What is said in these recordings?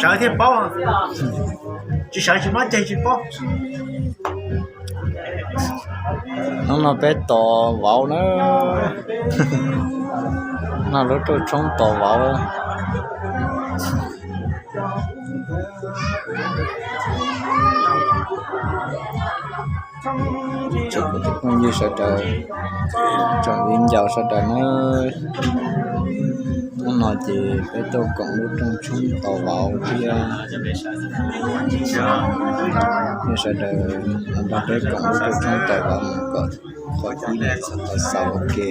Sawv thiaj paub, tsis sawv tsis muab ceg tsis paub. Hnub no peb tos vauv na, noj lub rooj tshoob tos vauv. Tsoom phooj ywg sawv daws, tsoom viv ncaus sawv daws na, hnub no ces peb tuaj koom lub rooj tshoob tos vauv thiab. Phooj ywg sawv daws los nrog peb koom lub rooj tshoob tos vauv mus kom qhov ib mus txog tau xaus ua ke.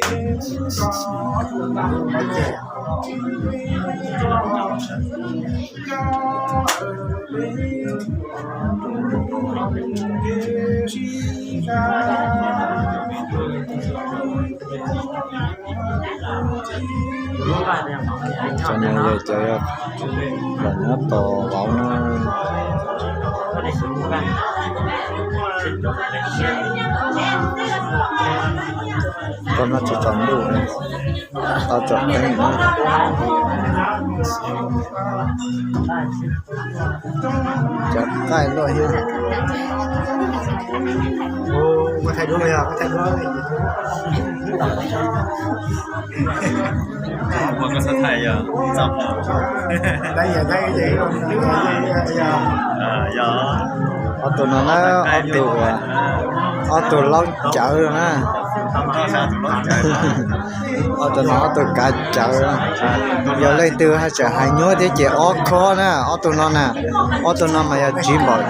Cov no yog cov los nyob tos vauv na. Koj no tsis tsaus ntuj, tau tsaus teeb na. Cov qaij luaj thiab. Ob tug no na, ob tug, ob tug laub cawv na. Ob tug no ob tug kav cawv. Yog leej twg haj tseem hais nyuaj thiab ces ob khob na, ob tug no na, ob tug no mas yog tsiv npaum,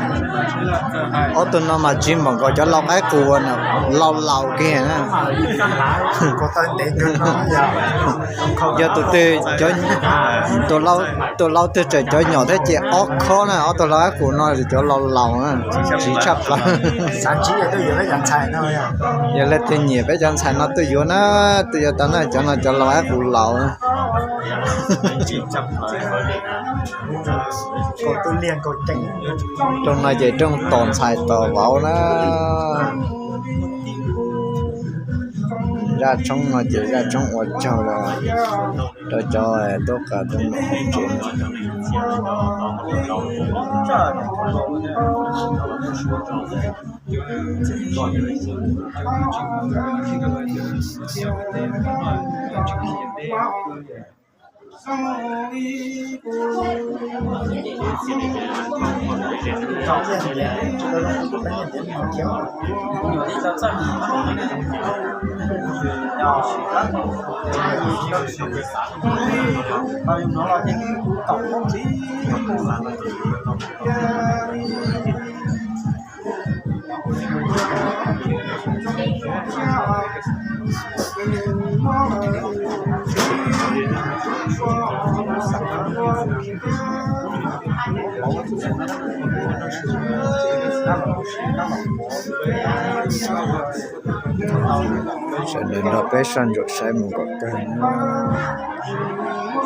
ob tug no mas tsiv npaum nkaus cov lau qaib qus uas laus laus kiag na. Yog tus twg, tus lau twg tseem cov nyom thiab ces ob khob na, ob tug lau qaib qus no cov laus laus na, tsiv tshaj plaws. Yog leej twg nyiam peb cov ntxhais no tuaj yuav na, tuaj yuav tau na, cov no cov lau qaib qus laus na. Rooj no ces rooj tos ntxhais tos vauv na. Zaj tshoob no ces zaj tshoob ua tsaug rau cov tub qas tub num hauv tsev. Sawv daws nrog peb soj ntsuam saib mus kom kawg.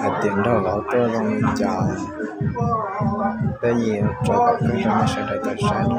Hais tias nrog vauv tuaj zoo li cas, peb yeej tso kom kawg rau nej sawv daws tau saib.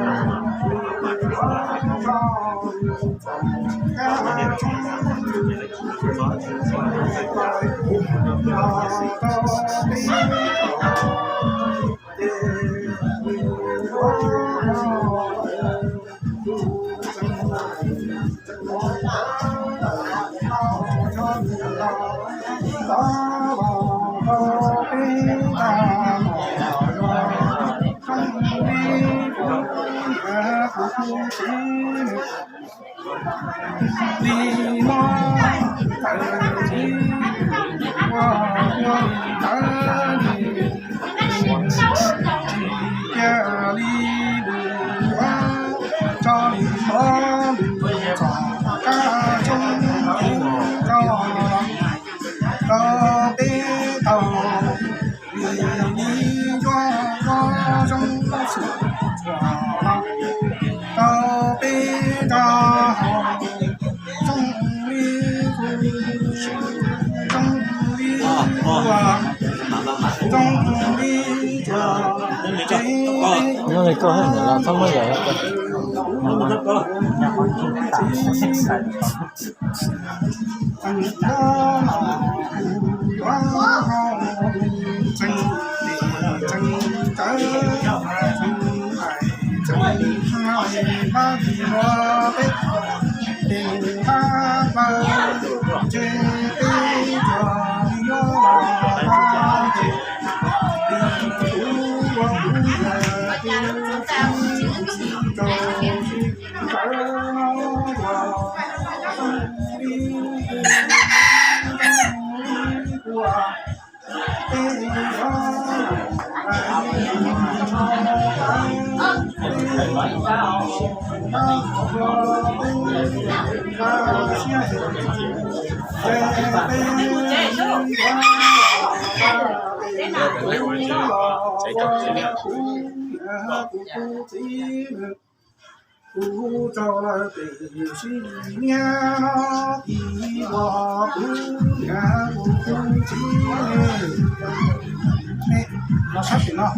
Nyob li koj haj nws los txhob muab yam. Kuv tso lawm tes sim niab no, ib los kuv niam kuv txiv no sab tim no.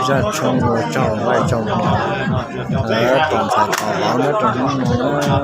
Zaj tshoob ua tsaug nqaij tsaug npua, lawv tus ntxhais tus vauv nyob rau hnub no na.